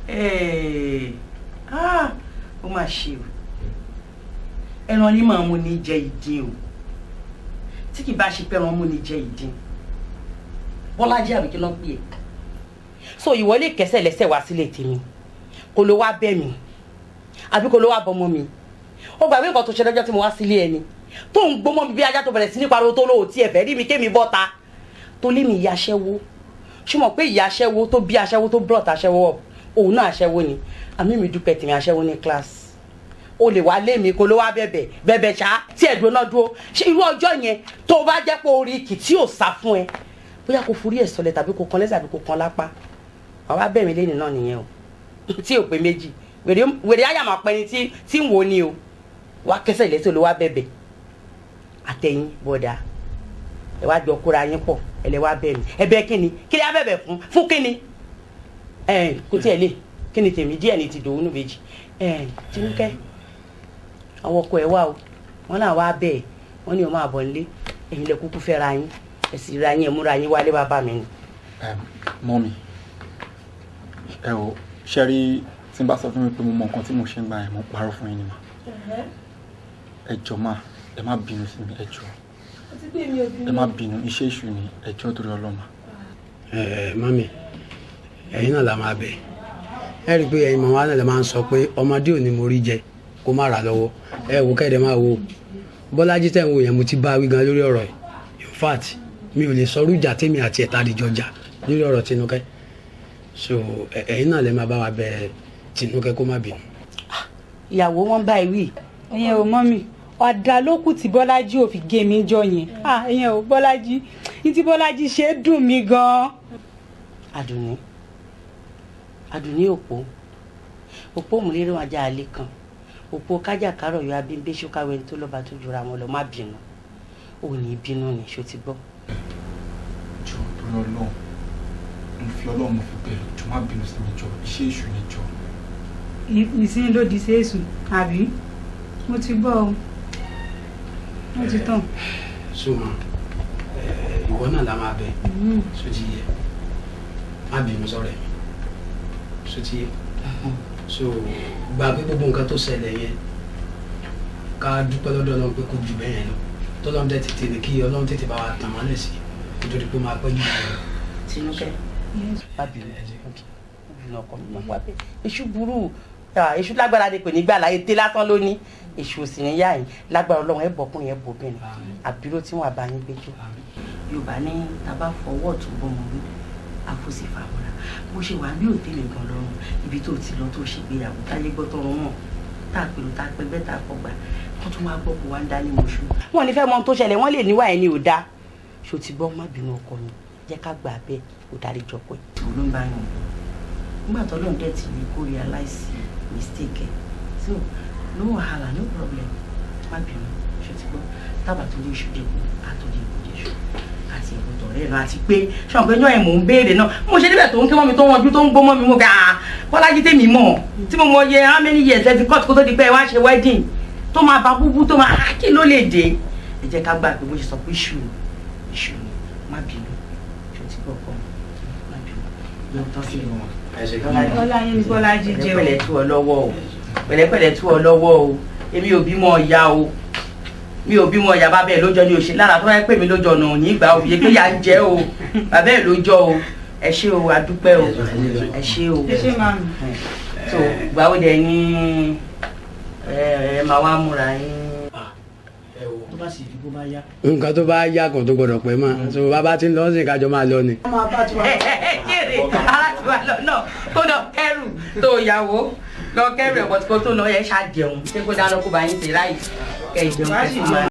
Hey. Ah, ó mà ṣe o. Ẹran ní màá mú ní jẹ ìdín o. Tí kì bá ṣe pé ẹran mú ní jẹ ìdín. Bọ́lájí àbí kí ló ń pè é? So ìwọ lè kẹsẹ̀ lẹ́sẹ̀ wá sílé tèmi. Kò ló wá bẹ̀ mí. Àbí kò ló wá bọmọ mi. Ó gbàgbé nǹkan tó ṣe lọ́jọ́ tí mo wá sílé ẹni. Tó ń gbómọ mi bí ajá tó bẹ̀rẹ̀ sí ní pariwo tó lóò tí ẹ fẹ́ rí mi kémi bọ́ta. Tó lé mi ìyá aṣẹ́wó. Ṣé mọ̀ pé ìyá aṣẹ́wó tó bí aṣẹ́wó tó brought aṣẹ́wó up? Òun náà aṣẹ́wó ni. Àmì mi dúpẹ́ tèmi aṣẹ́wó ní class. O lè wá lé mi kó ló wá bẹ̀bẹ̀ bẹ̀bẹ̀ ṣá tí ẹ̀dùn náà dúró. Ṣé irú ọjọ́ yẹn tó bá jẹ́ pé orí kì tí ò sá fún ẹ, bóyá kò forí ẹ̀ sọlẹ̀ tàbí kò kan lẹ́sẹ̀ àbí kò kan lápá. Wàá wá bẹ̀ mí lẹ́nu náà nìyẹn o. Tí ò pé méjì. Wèrè àyà máa pẹ́ni tí ń wo ni o. Wá kẹsẹ̀ lẹ́sẹ̀ ló wá bẹ̀bẹ̀. Àtẹ̀yìn bọ̀dà. Ẹ wá jọ kóra yín pọ̀, ẹ lẹ wá bẹ̀ mí. Ẹ bẹ̀ kíni? Kí ni á bẹ̀bẹ̀ fún? Fún kíni? Ẹ kò tiẹ̀ lè. Kí ni tèmi díẹ̀ ní ti dòwú nù méjì. Ẹ Tinúkẹ́, àwọn ọkọ ẹ wá o. Wọ́n náà wá bẹ̀ ẹ́. Wọ́n ní o máa bọ̀ nílé. Ẹ̀yin lẹ kúkú fẹ́ ra yín. Ẹ sì ra yín, ẹ múra yín wálé bàbá mi ni. Mọ́mi, ẹ ò ṣe rí tí n bá sọ fún mi pé mo mọ nǹkan tí mo ṣe ń gbà yẹn, mo parọ́ fún yín ni mà. Ẹ jọ̀ọ́ mà, ẹ má bínú sí mi, ẹ jọ̀ọ́. Ẹ má bínú, iṣẹ́ èṣù ni, ẹ jọ̀ọ́ torí Ọlọ́run. Ẹ mami, ẹ̀yin náà la máa bẹ̀. Ẹ rí i pé ẹ̀yin màmá náà lè máa ń sọ pé ọmọdé ò ní mo rí jẹ kó má rà lọ́wọ́. Ẹ wò kẹ́ẹ̀dẹ̀ máa wo Bọ́lájí tẹ̀ ń wò yẹn, mo ti bá wí gan lórí ọ̀rọ̀ yìí. In fact, mi ò lè sọ rújà tèmi àti ẹ̀ta àdìjọ jà lórí ọ̀rọ̀ Tinúkẹ́. So ẹ̀yin náà lè máa bá wa bẹ̀ Tinúkẹ́ kó má bínú. Ìyàwó wọn bá ẹ wí. Ẹ̀yin ò mọ̀ mi, ọ̀dà ló kù tí Bọ́lájí ò fi gé mi jọ yẹn. Ẹ̀yin ò Bọ́lájí, ní tí Bọ́lájí ṣe dùn mí gan. Àdùnní, Àdùnní, òpó òpó òmùlérò ajá àlè kan, òpó kájà kárọ̀ yọ abímbé ṣókáwé ẹni tó lọ́ba tó jura wọn lọ. Má bínú, ò ní bínú ni, ṣó ti gbọ́? Jọ̀ọ́ torí Ọlọ́run, mo fi Ọlọ́run mo fi bẹ̀ ẹ́, jọ̀ọ́ má bínú sí mi, jọ̀ọ́, iṣẹ́ èṣù ni, jọ̀ọ́. Ìsín ló di ṣéèṣù àbí? Mo ti gbọ́ o, mo ti tàn. So ma, ìwọ náà la máa bẹ̀. So ti yẹ, má bínú sọ̀rọ̀ ẹ̀mí. So ti yẹ, so gba pé gbogbo nǹkan tó ṣẹlẹ̀ yẹn, ká dúpẹ́ lọ́dọ̀ Ọlọ́run pé kò jù bẹ́ẹ̀ yẹn lọ, tọ́lọ́run dẹ̀ tètè ní kí Ọlọ́run tètè bá wa tàn mọ́lẹ̀ sí nítorí pé ó máa pẹ́ jù bẹ́ẹ̀ lọ. Tinúkẹ́, má bínú, má bínú ọkọ mi, má wá bẹ́ẹ̀. Èṣù burú, èṣù lágbára ni, kò ní gbà láyé té lásán lóní. Èṣù òsì ní yá yìí. Lágbára Ọlọ́run, ẹ bọ̀kùnrin, ẹ bọ̀bìnrin, àbíró tí wọ́n bá yín gbẹjọ́. Yorùbá ní tá bá fọwọ́ ọ̀tún bọ́mọ wí, àfòsí fàmọ́ra. Bó ṣe wà ní òtẹ́lẹ̀ gan lọ́rùn ibi tó ti lọ tó ṣègbéyàwó táyé gbọ́ tọrọ mọ̀ tá a pèrò tá a pẹgbẹ́ tá a kọgbà kó tún wá gbọ́ kó wá ń dá ní mọ̀ṣú. Wọ́n ní fẹ́ mọ ohun tó ṣẹlẹ̀, wọ́n lè níwà ẹni ò dáa. Ṣó ti gbọ́? Má bínú ọkọ mi, jẹ́ ká gbà bẹ́ẹ̀, kó dárí jọpọ̀ ẹ̀. Òun ló ń bá yàn nígbà tó lóun dẹ̀ ti rí kó realize mistake ẹ̀, so no wahala, no problem. Má bínú, ṣó ti gbọ́? Tábà tó lè ṣu dẹ́kun àtòlè ìbòjẹ́ṣu àti ìbòtọ̀ rẹ̀ náà, àti pé ṣọ́n pé yán ẹ̀ mò ń béèrè náà, mo ṣe níbẹ̀ tó ń ké mọ́ mi, tó ń wọjú, tó ń gbó mọ́ mi, mo gbà á. Bọ́lájí tèmi mọ̀ tí mo mọ iye how many years ẹ ti cut kó tó di pé ẹ wá ṣe wedding tó máa ba búbú tó máa kí ló lè dé. Ẹ jẹ́ ká gbà pé bó ṣe sọ pé iṣu iṣu ni. Má bínú, ṣó ti gbọ́ ọkọ mi? Má bínú, yóò tọ́ sí wọn. Ọlá yín ni Bọ́lájí jẹ́ o. Pẹ̀lẹ́pẹ̀lẹ́ tú ọ lọ́wọ́ o, pẹ̀lẹ́pẹ̀lẹ́ tú ọ lọ́wọ́ o. Èmi ò bímọ ọ̀ya o, mi ò bímọ ọ̀yà. Bàbá ẹ̀ lójọ ni ò ṣe lára tó bá yẹ pé mi lójọ ọ̀nà òní ìgbà òbí pé yà ń jẹ́ o, bàbá ẹ̀ lójọ o. Ẹ ṣé o, adúpẹ́ o, ẹ ṣé o. Ẹ ṣé màmí. So gbàwó dẹ ní ẹ máa wá múra yín. Tó bá sì di bó bá yá. Nǹkan tó bá yá kan tó gbọdọ̀ pẹ́ mọ́, so bàbá tí ń lọ sí kájọ máa lọ ni. Jèrè ara ti wà lọ náà, kó lọ kẹrù tó yàwó lọ kẹrù ẹ̀kọ́ tó lọ yẹ ṣáà jẹun, ṣé kó dáná kó bá yín ṣe ráì kẹ jẹun kẹ sì máa.